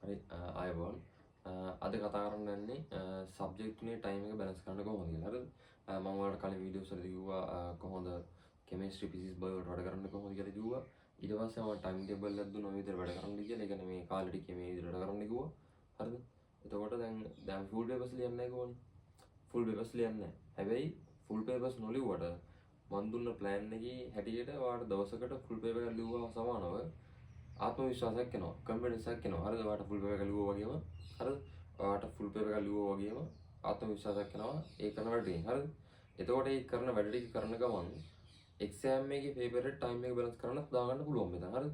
හරි, ආයුබෝවන්. අද කතා කරන්න යන්නේ සබ්ජෙක්ට් තුනේ ටයිම් එක බැලන්ස් කරන්න කොහොමද කියලා. හරිද? මම ඔයාලට කලින් වීඩියෝස් වලදී කිව්වා කොහොමද කෙමිස්ට්‍රි, ෆිසික්ස්, බයෝ වලට වැඩ කරන්න කොහොමද කියලා කිව්වා. ඊට පස්සේ මම ටයිම් ටේබල් එකක් දුන්නා මේ විදිහට වැඩ කරන්න කියලා. ඒ කියන්නේ මේ කාලෙ ටිකේ මේ විදිහට වැඩ කරන්න කිව්වා. හරිද? එතකොට දැන් දැන් ෆුල් පේපර්ස් ලියන්නේ නැහැ කොහොමද? ෆුල් පේපර්ස් ලියන්නේ නැහැ. හැබැයි ෆුල් පේපර්ස් නොලිව්වට මන් දුන්න ප්ලෑන් එකේ හැටියට ඔයාලට දවසකට ෆුල් පේපර් එකක් ලිව්වම සමානව ආත්ම විශ්වාසයක් එනවා, කොන්ෆිඩන්ස් එකක් එනවා. හරිද? ඔයාලට ෆුල් පේපර් එකක් ලිව්වා වගේම, හරිද? ඔයාලට ෆුල් පේපර් එකක් ලිව්වා වගේම ආත්ම විශ්වාසයක් එනවා ඒ කරන වැඩ ටිකෙන්. හරිද? එතකොට ඒ කරන වැඩ ටික කරන ගමන් එක්සෑම් එකේ පේපර් එකේ ටයිම් එක බැලන්ස් කරන්න හදාගන්න පුළුවන් මෙතන. හරිද?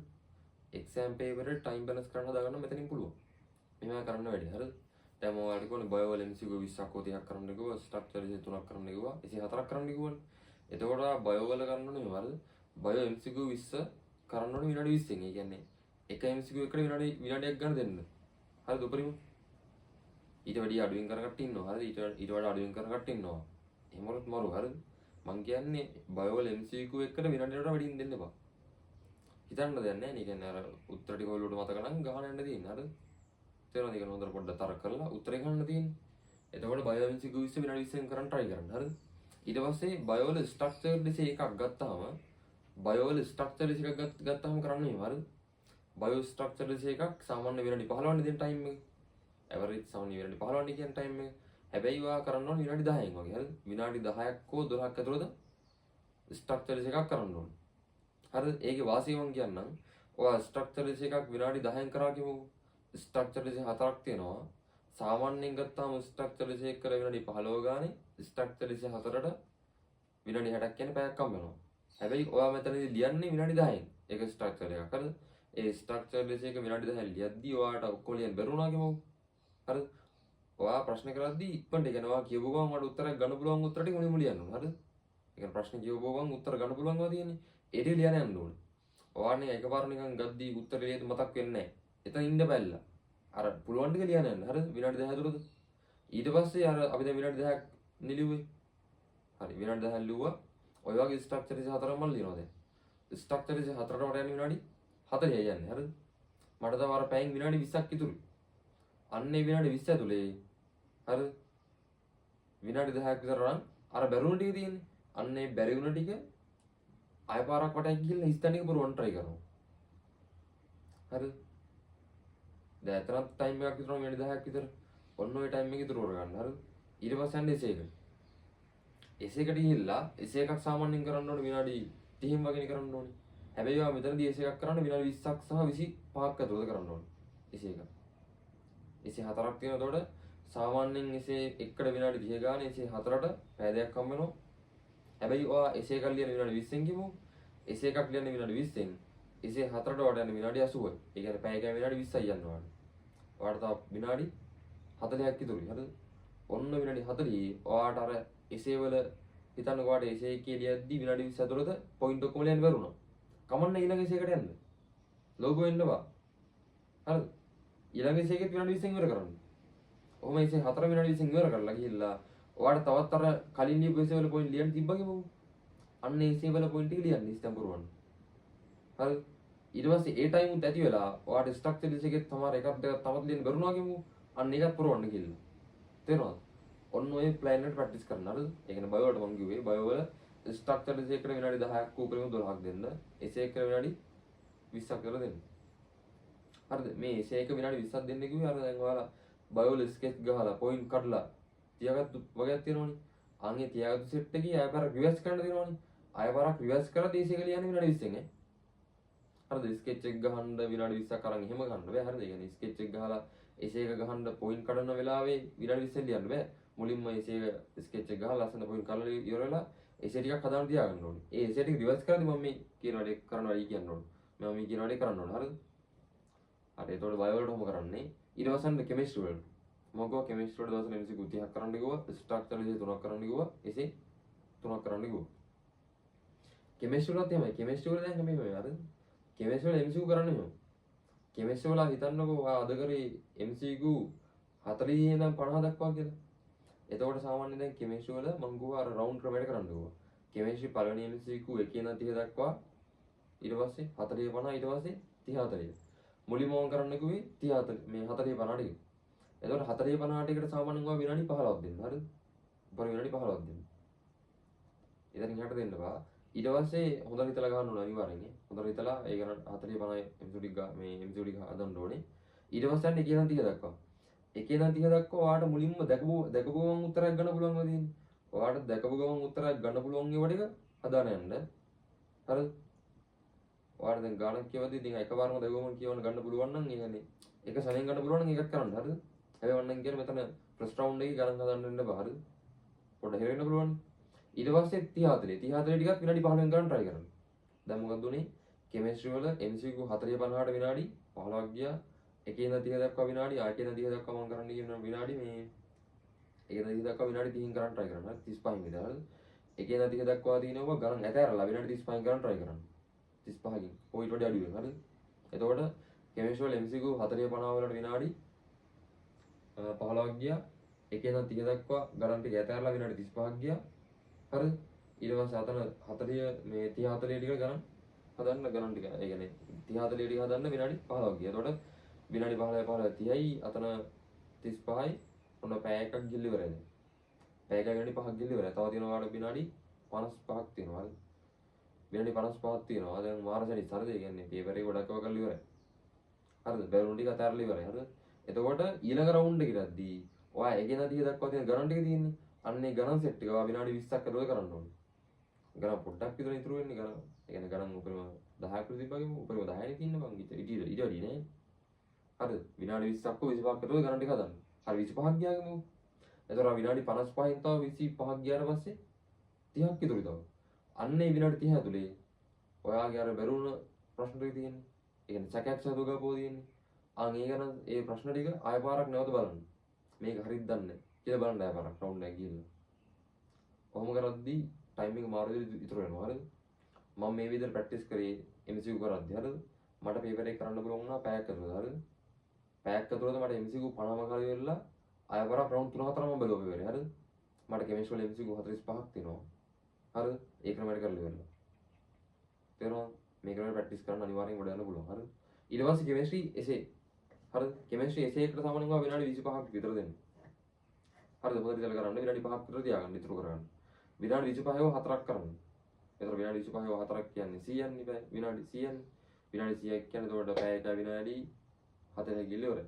එක්සෑම් පේපර් එකේ ටයිම් බැලන්ස් කරන්න හදාගන්න මෙතනින් පුළුවන්. මෙහෙම කරන්න වැඩි. හරිද? දැන් මම ඔයාලට කිව්වනේ බයෝ වල MCQ 20ක් හෝ 30ක් කරන්න කිව්වා, ස්ට්‍රක්චර් 3ක් කරන්න කිව්වා, 24ක් කරන්න කිව්වනේ. එතකොට ඔයා බයෝ වල කරන්න ඕනේ මෙහෙම. හරිද? බයෝ MCQ 20 කරන්න ඕනේ විනාඩි 20න්. ඒ කියන්නේ එක MCQ එකට විනාඩියක් ගන්න දෙන්න. හරිද? උපරිම. ඊට වැඩිය අඩුවෙන් කරන කට්ටිය ඉන්නවා. හරිද? ඊට ඊට වඩා අඩුවෙන් කරන කට්ටිය ඉන්නවා. එහෙම වුණොත් මරු. හරිද? මං කියන්නේ බයෝ වල MCQ එකට විනාඩියට වැඩියෙන් දෙන්න එපා. හිතන්න දෙයක් නැහැ නේ. ඒ කියන්නේ අර උත්තර ටික ඔයාලට මතක නම් ගහන යන්න තියෙන්නේ. හරිද? තේරෙනවද? ඒක හොඳට පොඩ්ඩක් තරක් කරලා උත්තරේ ගන්න තියෙන්නේ. එතකොට බයෝ MCQ 20 විනාඩි 20න් කරන්න try කරන්න. හරිද? ඊට පස්සේ බයෝ වල ස්ට්‍රක්චර් දෙසේ එකක් ගත්තාම, බයෝ වල ස්ට්‍රක්චර් දෙසේ එකක් ගත්තාම කරන්න මෙහෙම. හරිද? බයෝ ස්ට්‍රක්චර් දෙසේ එකක් සාමාන්‍ය විනාඩි 15 නේ දෙන ටයිම් එක. ඇවරේජ් සාමාන්‍ය විනාඩි 15 නේ කියන ටයිම් එක. හැබැයි ඔයා කරන්න ඕනේ විනාඩි 10න් වගේ. හරිද? විනාඩි 10ක් හෝ 12ක් ඇතුළත ස්ට්‍රක්චර් දෙසේ එකක් කරන්න ඕනේ. හරිද? ඒකේ වාසිය මං කියන්නම්. ඔයා ස්ට්‍රක්චර් දෙසේ එකක් විනාඩි 10න් කරා කියමුකෝ. ස්ට්‍රක්චර් දෙසේ හතරක් තියෙනවා. සාමාන්‍යයෙන් ගත්තාම ස්ට්‍රක්චර් දෙසේ එක කර විනාඩි 15 ගානේ, ස්ට්‍රක්චර් දෙසේ හතරට විනාඩි 60ක් කියන්නේ පැයක් හම්බ වෙනවා. හැබැයි ඔයා මෙතනදී ලියන්නේ විනාඩි 10න්. ඒක ස්ට්‍රක්චර් එකක්. හරිද? ඒ ස්ට්‍රක්චර් දෙසේ එක විනාඩි 10න් ලියද්දී ඔයාට ඔක්කොම ලියන්න බැරි වුණා කියමුකෝ. හරිද? ඔයා ප්‍රශ්න කරද්දී ඉක්මනට, ඒ කියන්නේ ඔයා කියවපු ගමන් ඔයාට උත්තරයක් ගන්න පුළුවන් උත්තර ටික මුලින්ම ලියන්න ඕන. හරිද? ඒ කියන්නේ ප්‍රශ්න කියවපු ගමන් උත්තර ගන්න පුළුවන් ඒවා තියෙන්නේ. ඒ ටික ලියන්න යන්න ඕනේ. ඔයානේ එකපාර නිකන් ගද්දී උත්තර ලියද්දි මතක් වෙන්නේ නැහැ. එතන ඉන්න බැල්ලා. අර පුළුවන් ටික ලියන්න යන්න. හරිද? විනාඩි 10 ඇතුළත. ඊට පස්සේ අර අපි දැන් විනාඩි 10ක් ලිව්වේ. හරි, විනාඩි 10ක් ලිව්වා. ඔය වගේ ස්ට්‍රක්චර් එක හතරක් මම ලියනවා දැන්. ස්ට්‍රක්චර් එක හතරට මට යන්නේ විනාඩි 40යි යන්නේ. හරිද? මට තව අර පැයෙන් විනාඩි 20ක් ඉතුරුයි. අන්න ඒ විනාඩි 20 ඇතුලේ, හරිද? විනාඩි 10ක් විතර නම් අර බැරුණ ටික තියෙන්නේ. අන්න ඒ බැරි වුණ ටික ආය පාරක් වටයක් ගිහිල්ලා හිස්තැන ටික පුරවන්න try කරනවා. හරිද? දැන් එතනත් ටයිම් එකක් විතර විනාඩි 10ක් විතර. ඔන්න ඔය ටයිම් එක ඉතුරු කරගන්න. හරිද? ඊට පස්සේ යන්නේ එසේ එකට. එසේ එකට ගිහිල්ලා එසේ එකක් සාමාන්‍යයෙන් කරන්න ඕනේ විනාඩි 30න් වගේනේ කරන්න ඕනේ. හැබැයි ඔයා මෙතනදී එසේ එකක් කරන්න විනාඩි 20ක් සහ 25ක් ඇතුළත කරන්න ඕනේ. එසේ එක. එසේ හතරක් තියෙනවා. එතකොට සාමාන්‍යයෙන් එසේ එකට විනාඩි 30 ගානේ, එසේ හතරට පැය දෙකක් හම්බ වෙනවා. හැබැයි ඔයා එසේ එකක් ලියන විනාඩි 20න් කියමු. එසේ එකක් ලියන්න විනාඩි 20න්, එසේ හතරට ඔයාට යන්නේ විනාඩි 80යි. ඒ කියන්නේ පැය එකයි විනාඩි 20යි යනවා ඔයාට. ඔයාට තව විනාඩි 40ක් ඉතුරුයි. හරිද? ඔන්න විනාඩි 40 ඔයාට අර එසේ වල, හිතන්නකෝ ඔයාට එසේ එකේ ලියද්දි විනාඩි 20 ඇතුළත පොයින්ට් ඔක්කොම ලියන්න බැරුණා. කමක් නෑ, ඊළඟ එසේ එකට යන්න. ලෝභ වෙන්න එපා. හරිද? ඊළඟ එසේ එකෙත් විනාඩි 20න් ඉවර කරන්න. ඔහොම එසේ හතර විනාඩි 20න් ඉවර කරලා ගිහිල්ලා ඔයාට තවත් අර කලින් ලියපු එසේ වල පොයින්ට් ලියන්න තිබ්බා කියමුකෝ. අන්න එසේ වල පොයින්ට් ටික ලියන්න ඉස්තම් පුරවන්න. හරිද? ඊට පස්සේ ඒ ටයිම් උත් ඇති වෙලා ඔයාට ස්ට්‍රක්චර් එකෙත් සමහර එකක් දෙකක් තවත් ලියන්න බැරුණා කියමුකෝ. අන්න ඒකත් පුරවන්න ගිහිල්ලා. තේරෙනවද? ඔන්න ඔය ප්ලෑන් එකට ප්‍රැක්ටිස් කරන්න. හරිද? ඒ කියන්නේ බයෝ වලට මං කිව්වේ බයෝ වල ස්ට්‍රක්චර් එකට විනාඩි 10ක් උපරිම 12ක් දෙන්න. එසේ එකට විනාඩි 20ක් විතර දෙන්න. හරිද? මේ එසේ එක විනාඩි 20ක් දෙන්න කිව්වේ අර දැන් ඔයාලා බයෝ වල ස්කෙච් ගහලා පොයින්ට් කඩලා තියාගත්තු වගේක් තියෙනවනේ. අන් ඒ තියාගත්තු සෙට් එකේ ආය පාරක් රිවර්ස් කරන්න තියෙනවනේ. ආය පාරක් රිවර්ස් කරලා එසේ එක ලියන්නේ විනාඩි 20න් ඈ. හරිද? ස්කෙච් එක ගහන්න විනාඩි 20ක් අරන් එහෙම ගන්න බෑ. හරිද? ඒ කියන්නේ ස්කෙච් එක ගහලා එසේ එක ගහන්න පොයින්ට් කඩන වෙලාවේ විනාඩි 20න් ලියන්න බෑ. මුලින්ම එසේ එක ස්කෙච් එක ගහලා ලස්සන පොයින්ට් කඩලා ඉවර වෙලා එසේ ටිකක් හදාන්න තියාගන්න ඕනේ. ඒ එසේ ටික රිවර්ස් කරද්දි මම මේ කියන වැඩේ කරන්න වැඩි කියන්න ඕනේ. මම මේ කියන වැඩේ කරන්න ඕනේ. හරිද? හරි, එතකොට බයෝ වලට ඔහොම කරන්නේ. ඊට පස්සේ යන්න කෙමිස්ට්‍රි වලට. මම කිව්වා කෙමිස්ට්‍රි වලට දවසට MCQ 30ක් කරන්න කිව්වා. ස්ට්‍රක්චර් එසේ තුනක් කරන්න කිව්වා. එසේ තුනක් කරන්න කිව්වා. කෙමිස්ට්‍රි වලත් එහෙමයි. කෙමිස්ට්‍රි වල දැන් මෙහෙමයි. හරිද? කෙමිස්ට්‍රි වල MCQ කරන්නේ මෙහෙම. කෙමිස්ට්‍රි වල හිතන්නකෝ ඔයා අද කරේ MCQ 40 ඉඳන් 50 දක්වා කියලා. එතකොට සාමාන්‍යයෙන් දැන් කෙමිස්ට්‍රි වල මං කිව්වා අර රවුන්ඩ් ක්‍රමයට කරන්න කිව්වා. කෙමිස්ට්‍රි පළවෙනි MCQ 1 ඉඳන් 30 දක්වා, ඊට පස්සේ 40 50, ඊට පස්සේ 30 40. මුලින්ම මම කරන්න කිව්වේ 30 40 මේ 40 50 ටික. එතකොට 40 50 ටිකට සාමාන්‍යයෙන් ඔයා විනාඩි 15ක් දෙන්න. හරිද? උපරිම විනාඩි 15ක් දෙන්න. එතනින් එහාට දෙන්න බා. ඊට පස්සේ හොඳට හිතලා ගන්න ඕන අනිවාර්යෙන්. හොඳට හිතලා ඒ ගණන් 40 50 MCQ ටික මේ MCQ ටික හදන්න ඕනේ. ඊට පස්සේ යන්න 1 ඉඳන් 30 දක්වා. 1 ඉඳන් 30 දක්වා ඔයාට මුලින්ම දැකපු දැකපු ගමන් උත්තරයක් ගන්න පුළුවන් වගේ තියෙන්නේ. ඔයාට දැකපු ගමන් උත්තරයක් ගන්න පුළුවන් ඒවා ටික හදාන යන්න. හරිද? ඔයාට දැන් ගානක් කියවද්දි ඉතින් එකපාරම දැකපු ගමන් කියවන්න ගන්න පුළුවන් නම් ඒ කියන්නේ එක සැරෙන් ගන්න පුළුවන් නම් ඒකත් කරන්න. හරිද? හැබැයි මම නම් කියන්නේ මෙතන ෆස්ට් රවුන්ඩ් එකේ ගණන් හදන්න වෙන්න බෑ. හරිද? පොඩ්ඩක් හිර වෙන්න පුළුවන්. ඊට පස්සේ 30 40 30 40 ටිකත් විනාඩි 15න් කරන්න try කරන්න. දැන් මොකක්ද උනේ? කෙමිස්ට්‍රි වල MCQ 40 50ට විනාඩි 15ක් ගියා. එකේ ඉඳන් 30 දක්වා විනාඩි, ආ එකේ ඉඳන් 30 දක්වා මම කරන්න කියන විනාඩි මේ එකේ ඉඳන් 30 දක්වා විනාඩි 30න් කරන්න try කරන්න. 35න් විතර. හරිද? එකේ ඉඳන් 30 දක්වා තියෙනවා ගණන් ඇතෑරලා විනාඩි 35න් කරන්න try කරන්න. 35කින්. ඔය ඊට වඩා අඩුවෙන්. හරිද? එතකොට කෙමිස්ට්‍රි වල MCQ 40 50 වලට විනාඩි 15ක් ගියා. එකේ ඉඳන් 30 දක්වා ගණන් ටික ඇතෑරලා විනාඩි 35ක් ගියා. හරිද? ඊට පස්සේ අතන 40 මේ 30 40 ටික ගණන් හදන්න ගණන් ටික. ඒ කියන්නේ 30 40 ටික හදන්න විනාඩි 15ක් ගියා. එතකොට විනාඩි 15 15 30යි අතන 35යි ඔන්න පැය එකක් ගිහිල්ලා ඉවරයි දැන්. පැය එකක් විනාඩි 5ක් ගිහිල්ලා ඉවරයි. තව තියෙනවා ඔයාලට විනාඩි 55ක් තියෙනවා. හරිද? විනාඩි 55ක් තියෙනවා. දැන් මාර සැරිස් හරිද? ඒ කියන්නේ පේපර් එක ගොඩක් ඒවා කරලා ඉවරයි. හරිද? බැලුන් ටික අතාරලා ඉවරයි. හරිද? එතකොට ඊළඟ රවුන්ඩ් එක ඉරද්දී ඔයා එකේ ඉඳන් 30 දක්වා තියෙන ගණන් ටික තියෙන්නේ. අන්න ඒ ගණන් සෙට් එක ඔයා විනාඩි 20ක් ඇතුළත කරන්න ඕනේ. ගණන් පොඩ්ඩක් විතර ඉතුරු වෙන්නේ ගණන්. ඒ කියන්නේ ගණන් උපරිම 10ක් විතර තිබ්බා කියමු. උපරිම 10 නේ තියන්න බං. ඊට ඊට ඊට වැඩි නෑ. හරිද? විනාඩි 20ක් හෝ 25ක් ඇතුළත ගණන් ටික හදන්න. හරි 25ක් ගියා කියමු. එතකොට විනාඩි 55න් තව 25ක් ගියාට පස්සේ 30ක් ඉතුරුයි තව. අන්න ඒ විනාඩි 30 ඇතුලේ ඔයාගේ අර බැරුණ ප්‍රශ්න ටික තියෙන්නේ. ඒ කියන්නේ සැකයක් සතුව ගපුව තියෙන්නේ. අන් ඒ ගැන ඒ ප්‍රශ්න ටික ආය පාරක් නැවත බලන්න. මේක හරිද දන්නේ නැහැ කියලා බලන්න ආය පාරක් රවුන්ඩ් එකක් ගිහිල්ලා. කොහොම කරද්දී ටයිම් එක මාරු විදිහට ඉතුරු වෙනවා. හරිද? මම මේ විදිහට ප්‍රැක්ටිස් කරේ MCQ කරද්දී. හරිද? මට පේපර් එක කරන්න පුළුවන් වුණා පැයක් ඇතුළත. හරිද? පැයක් ඇතුළත මට MCQ 50ම කරලා ඉවරලා ආය පාරක් රවුන්ඩ් 3-4 මම බැලුවා පේපරේ. හරිද? මට කෙමිස්ට්‍රි වල MCQ 45ක් තියෙනවා. හරිද? ඒ ක්‍රමයට කරලා ඉවරලා. තේරුණාද? මේ ක්‍රමයට ප්‍රැක්ටිස් කරන්න අනිවාර්යෙන් ගොඩ යන්න පුළුවන්. හරිද? ඊට පස්සේ කෙමිස්ට්‍රි එසේ. හරිද? කෙමිස්ට්‍රි එසේ එකට සාමාන්‍යයෙන් ඔයා විනාඩි 25ක් විතර දෙන්න. හරිද? හොඳට ඉතල කරන්න විනාඩි 5ක් විතර තියාගන්න ඉතුරු කරගන්න. විනාඩි 25 හතරක් කරන්න. එතකොට විනාඩි 25 හතරක් කියන්නේ 100ක් නේ බෑ. විනාඩි 100ක් නේ. විනාඩි 100ක් කියන්නේ එතකොට පැය එක විනාඩි 40 ගිහලා ඉවරයි.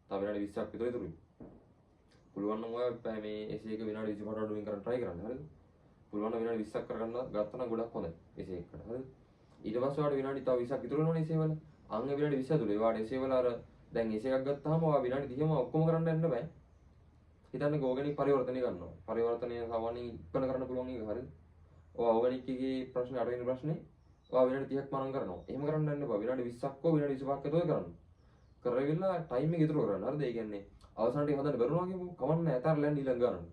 තව විනාඩි 20ක් විතර ඉතුරුයි. පුළුවන් නම් ඔයා පැය මේ එසේ එක විනාඩි 25ට අඩුවෙන් කරන්න try කරන්න. හරිද? පුළුවන් නම් විනාඩි 20ක් කරගන්න ගත්තා නම් ගොඩක් හොඳයි එසේ එකට. හරිද? ඊට පස්සේ ඔයාලට විනාඩි තව 20ක් ඉතුරු වෙනවනේ එසේ වල. අන් ඒ විනාඩි 20 ඇතුලේ ඔයාලට එසේ වල අර දැන් එසේ එකක් ගත්තාම ඔයා විනාඩි 30ම ඔක්කොම කරන්න යන්න බෑ. හිතන්නකෝ ඕගැනික් පරිවර්තනය කරනවා. පරිවර්තනය සාමාන්‍යයෙන් ඉක්මන කරන්න පුළුවන් එක. හරිද? ඔයා ඕගැනික් එකේ ප්‍රශ්නේ අටවෙනි ප්‍රශ්නේ ඔයා විනාඩි 30ක් මනම් කරනවා. එහෙම කරන්න යන්න එපා. විනාඩි 20ක් හෝ විනාඩි 25ක් ඇතුළත කරන්න. කරවිලා ටයිම් එක ඉතුරු කරගන්න. හරිද? ඒ කියන්නේ අවසාන ටික හදන්න බැරුණා කියමු. කමක් නෑ. අතාරලා යන්න ඊළඟ ගානට.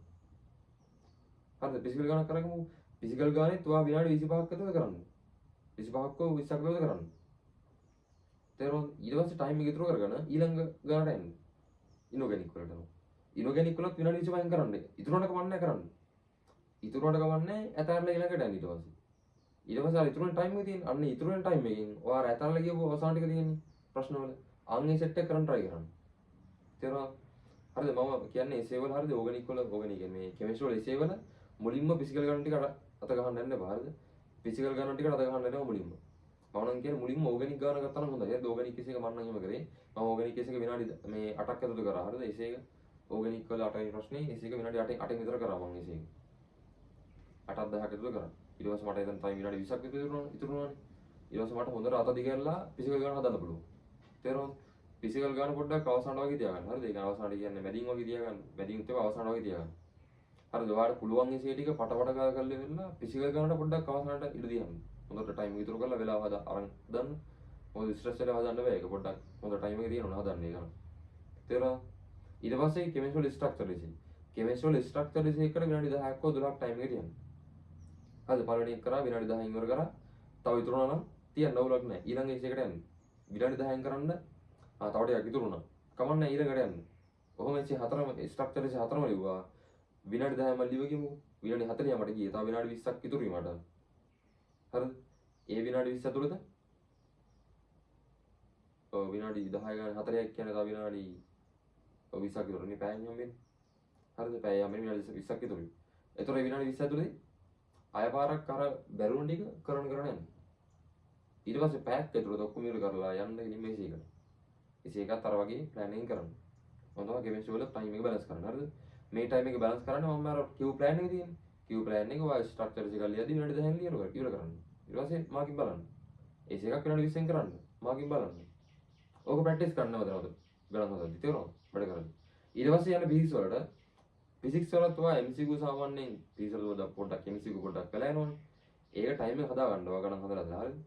හරිද? ෆිසිකල් ගානක් කරගමු. ෆිසිකල් ගානෙත් ඔයා විනාඩි 25ක් ඇතුළත කරන්න. 25ක් හෝ 20ක් ඇතුළත කරන්න. තේරුණාද? ඊට පස්සේ ටයිම් එක ඉතුරු කරගෙන ඊළඟ ගානට යන්න. ඉනෝගැනික් වලට යනවා. ඉනෝගැනික් වලත් විනාඩි 25න් කරන්න. ඉතුරු වුණාට කමක් නෑ කරන්න. ඉතුරු වුණාට කමක් නෑ. අතාරලා ඊළඟට යන්න ඊට පස්සේ. ඊට පස්සේ අර ඉතුරු වෙන ටයිම් එක තියෙන. අන්න ඉතුරු වෙන ටයිම් එකෙන් ඔයා අර අතාරලා ගියපු අවසාන ටික තියෙන්නේ ප්‍රශ්නවල. අන් ඒ සෙට් එක කරන්න try කරන්න. තේරුණාද? හරිද? මම කියන්නේ එසේ වල හරිද? ඕගැනික් වල ඕගැනික් කියන්නේ මේ කෙමිස්ට්‍රි වල එසේ වල මුලින්ම ෆිසිකල් ගණන් ටික අත ගහන්න යන්න එපා. හරිද? ෆිසිකල් ගණන් ටිකට අත ගහන්න යනවා මුලින්ම. මම නම් කියන්නේ මුලින්ම ඕගැනික් ගාන ගත්තා නම් හොඳයි. හරිද? ඕගැනික් එසේ එක මම නම් එහෙම කරේ. මම ඕගැනික් එසේ එක විනාඩි මේ 8ක් ඇතුළත කරා. හරිද? එසේ එක ඕගැනික් වල 8 වෙනි ප්‍රශ්නේ එසේ එක විනාඩි 8 8න් විතර කරා මම එසේ එක. 8ක් 10ක් ඇතුළත කරා. ඊට පස්සේ මට එතන තව විනාඩි 20ක් විතර ඉතුරු වුණානේ. ඊට පස්සේ මට හොඳට අත දිග ඇරලා ෆිසිකල් ගාන හදන්න පුළුවන්. තේරුණාද? ෆිසිකල් ගාන පොඩ්ඩක් අවසානට වගේ තියාගන්න. හරිද? ඒ කියන්නේ අවසානට කියන්නේ මැදින් වගේ තියාගන්න. මැදින් උත්තර අවසානට වගේ තියාගන්න. හරිද? ඔයාලට පුළුවන් එසේ ටික පට පට ගාලා කරලා ඉවරලා ෆිසිකල් ගානට පොඩ්ඩක් අවසානට ඉඩ තියන්න. හොඳට ටයිම් ඉතුරු කරලා වෙලාව හදා අරන් හදන්න. මොකද ස්ට්‍රෙස් වෙලා හදන්න බෑ. ඒක පොඩ්ඩක් හොඳ ටයිම් එක තියෙනවා හදන්න ඒක. තේරුණාද? ඊට පස්සේ කෙමිස්ට්‍රි වල ස්ට්‍රක්චර් එසේ. කෙමිස්ට්‍රි වල ස්ට්‍රක්චර් එසේ එකට විනාඩි 10ක් හෝ 12ක් ටයිම් එක තියන්න. හරිද? පළවෙනි එක කරා විනාඩි 10න් ඉවර කරා. තව ඉතුරු වුණා නම් තියන්න අවුලක් නැහැ. ඊළඟ එසේ එකට යන්න. විනාඩි 10න් කරන්න ආ තව ටිකක් ඉතුරු වුණා. කමක් නැහැ ඊළඟට යන්න. ඔහොම එසේ හතරම ස්ට්‍රක්චර් එසේ හතරම ලිව්වා. විනාඩි 10ම ලිව කියමුකෝ. විනාඩි 40 මට ගියේ. තව විනාඩි 20ක් ඉතුරුයි මට. හරිද? ඒ විනාඩි 20 ඇතුළත ඔව් විනාඩි 10 ගානේ 4ක් කියන්නේ තව විනාඩි 20ක් විතර නේ පැයෙන් හම්බෙන්නේ. හරිද? පැය හම්බෙන්නේ විනාඩි 20ක් විතරුයි. එතකොට ඒ විනාඩි 20 ඇතුලේ ආය පාරක් අර බැලුන ටික කරන කරන යන්න. ඊට පස්සේ පැයක් ඇතුළත ඔක්කොම ඉවර කරලා යන්න ඉතින් මේ එකකට. එසේ එකත් අර වගේ ප්ලෑන් එකකින් කරන්න. මම තමයි කෙමිස්ට්‍රි වල ටයිම් එක බැලන්ස් කරන්න. හරිද? මේ ටයිම් එක බැලන්ස් කරන්න මම අර කියු ප්ලෑන් එක තියෙන්නේ. කියු ප්ලෑන් එක ඔයා ස්ට්‍රක්චර් එක ලියද්දි විනාඩි 10න් ලියන ඉවර කරන්න. ඊට පස්සේ මාකින් බලන්න. එසේ එකක් විනාඩි 20න් කරන්න. මාකින් බලන්න. ඕක ප්‍රැක්ටිස් කරන්න නැවත නැවත. බලන්න හදද්දි තේරෙනවද? වැඩ කරද්දි. ඊට පස්සේ යන ෆිසික්ස් වලට, ෆිසික්ස් වලත් ඔයා MCQ, සාමාන්‍යයෙන් ෆිසික්ස් වල පොඩ්ඩක් MCQ පොඩ්ඩක් වෙලා යනවනේ. ඒක ටයිම් එක හදා ගන්න. ඔයා ගණන් හදලා දාලා. හරිද?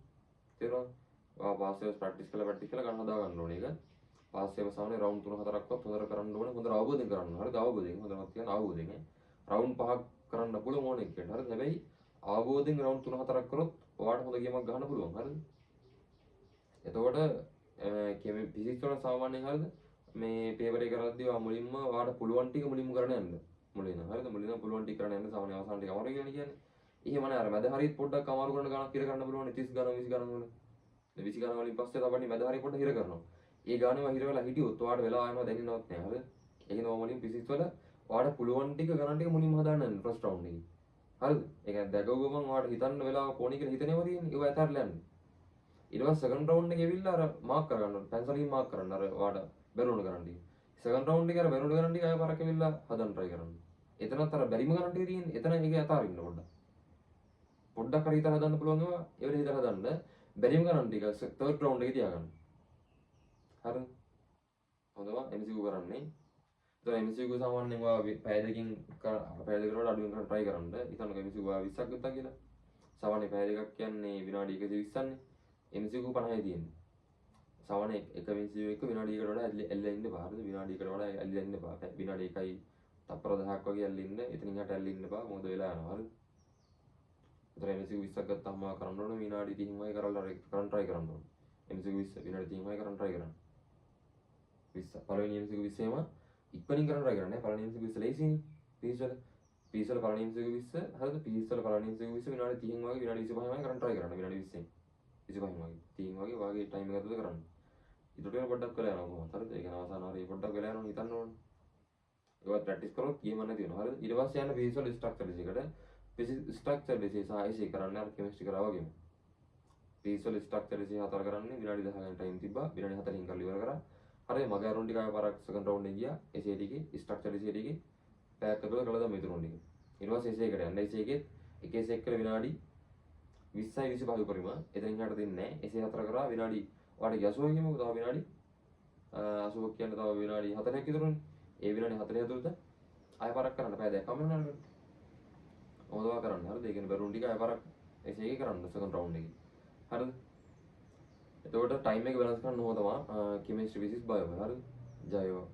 තේරෙනවද? ඔයා පාස් ඒවා ප්‍රැක්ටිස් කරලා ප්‍රැක්ටිස් කරලා ගණන් හදා ගන්න ඕනේ ඒක. පාස් ඒවා සාමාන්‍ය රවුන්ඩ් 3 4ක්වත් හොඳට කරන්න ඕනේ. හොඳට අවබෝධයෙන් කරන්න ඕනේ. හරිද? අවබෝධයෙන්. හොඳටම කියන අවබෝධයෙන් ඈ. රවුන්ඩ් 5ක් කරන්න පුළුවන් ඕන එක්කෙනෙක්ට. හරිද? හැබැයි අවබෝධයෙන් රවුන්ඩ් 3 4ක් කරොත් ඔයාට හොඳ ගේමක් ගහන්න පුළුවන්. හරිද? එතකොට ෆිසික්ස් වල සාමාන්‍යයෙන්, හරිද, මේ පේපර් එක කරද්දී ඔයා මුලින්ම ඔයාට පුළුවන් ටික මුලින්ම කරන්න යන්න. මුලින්ම, හරිද? මුලින්ම පුළුවන් ටික කරන්න යන්න. සාමාන්‍ය අවසාන ටික අමාරු කියලා කියන්නේ. එහෙම නෑ, අර මැද හරියත් පොඩ්ඩක් අමාරු කරන ගානක් හිර කරන්න පුළුවන් 30 ගණන් 20 ගණන් වල. 20 ගණන් වලින් පස්සේ තව මැද හරිය පොඩ්ඩක් හිර කරනවා. ඒ ගානේම හිර වෙලා හිටියොත් ඔයාට වෙලා යනවා දැනෙන්නවත් නෑ. හරිද? ඒ හින්දා මුලින් ෆිසික්ස් වල ඔයාට පුළුවන් ටික ගණන් ටික මුලින්ම හදාන්න යන්න ෆස්ට් රවුන්ඩ් එකේ. හරිද? ඒ කියන්නේ දැකව ගමන් ඔයාට හිතන්න වෙලාව කොණි කියලා හිතනේම තියෙන්නේ. ඒව අතහැරලා යන්න. ඊට පස්සේ සෙකන්ඩ් රවුන්ඩ් එකේ ඇවිල්ලා අර මාක් කරගන්න ඕනේ. පැන්සලකින් මාක් කරන්න අර ඔයාට බැරුණ ගණන් ටික. සෙකන්ඩ් රවුන්ඩ් එකේ අර බැරුණ ගණන් ටික ආයෙ පාරක් ඇවිල්ලා හදන්න try කරන්න. එතනත් අර බැරිම ගණන් ටික තියෙන්නේ. එතන ඒක අතාරින්න පොඩ්ඩක්. පොඩ්ඩක් හරි හිතලා හදන්න පුළුවන් ඒවා ඒ වෙලේ හිතලා හදන්න. බැරිම ගණන් ටික තර්ඩ් රවුන්ඩ් එකේ තියාගන්න. හරිද? හොඳම MCQ කරන්නේ. එතකොට MCQ සාමාන්‍යයෙන් ඔයා පැය දෙකකින්, පැය දෙකකට වඩා අඩුවෙන් කරන්න try කරන්න. හිතන්නකෝ MCQ ඔයා 20ක් ගත්තා කියලා. සාමාන්‍ය පැය දෙකක් කියන්නේ විනාඩි 120න්නේ. MCQ 50යි තියෙන්නේ. සාමාන්‍ය එක MCQ එක විනාඩි එකට වඩා ඇල්ලලා ඉන්න එපා. හරිද? විනාඩි එකට වඩා ඇල්ලලා ඉන්න එපා. විනාඩි 1යි තප්පර 10ක් වගේ ඇල්ලලා ඉන්න. එතනින් එහාට ඇල්ලලා ඉන්න එපා. මොකද වෙලා යනවා. හරිද? එතන MCQ 20ක් ගත්තාම කරන්න ඕන විනාඩි 30න් වගේ කරලා කරන්න try කරන්න ඕන. MCQ 20 විනාඩි 30න් වගේ කරන්න try කරන්න. 20 පළවෙනි MCQ 20ම ඉක්මනින් කරන්න try කරන්න. පළවෙනි MCQ 20 ලේසියිනේ. ෆිසික්ස් වල. ෆිසික්ස් වල පළවෙනි MCQ 20, හරිද? ෆිසික්ස් වල පළවෙනි MCQ 20 විනාඩි 30න් වගේ, විනාඩි 25න් වගේ කරන්න try කරන්න. විනාඩි 20න් 25න් වගේ 30න් වගේ වාගේ ටයිම් එක ඇතුළත කරන්න. ඊට ටික පොඩ්ඩක් වෙලා යනවා කොහොමද? හරිද? ඒ කියන්නේ අවසාන හරිය පොඩ්ඩක් වෙලා යනවා හිතන්න ඕනේ. ඒවත් ප්‍රැක්ටිස් කරොත් ගේම නැති වෙනවා. හරිද? ඊට පස්සේ යන්න ෆිසික්ස් වල ස්ට්‍රක්චර් එකට. ෆිසික්ස් ස්ට්‍රක්චර් දෙසේ සහ එසේ කරන්නේ අර කෙමිස්ට්‍රි කරා වගේම. ෆිසික්ස් වල ස්ට්‍රක්චර් දෙසේ හතර කරන්නේ විනාඩි 10 ගාන ටයිම් තිබ්බා. විනාඩි 40න් කරලා ඉවර කරා. හරි, මග ඇරුන් ටික ආයෙ පාරක් සෙකන්ඩ් රවුන්ඩ් එකේ ගියා. එසේ ටිකේ ස්ට්‍රක්චර් එසේ ටිකේ පැයක් ඇතුළත කරලා දැම්ම ඉතුරු ටික. ඊට පස්සේ එසේ එකට යන්න. එසේ එකෙත් එක එසේ එකට විනාඩි 20යි 25 උපරිම. එතනින් එහාට දෙන්නේ නැහැ. එසේ හතර කරා විනාඩි ඔයාලට 80 කියමුකෝ. තව විනාඩි 80ක් කියන්නේ තව විනාඩි 40ක් විතරුනේ. ඒ විනාඩි 40 ඇතුළත ආයෙ පාරක් කරන්න පැය දෙකක් හම්බ වෙනවා. ඔහොම තමයි කරන්න. හරිද? ඒ කියන්නේ බැලුන් ටික ආයෙ පාරක් එසේ එකේ කරන්න සෙකන්ඩ් රවුන්ඩ් එකේ. හරිද? එතකොට ටයිම් එක බැලන්ස් කරන්න ඔහොම තමයි කෙමිස්ට්‍රි, ෆිසික්ස්, බයෝ. හරිද? ජය වේවා.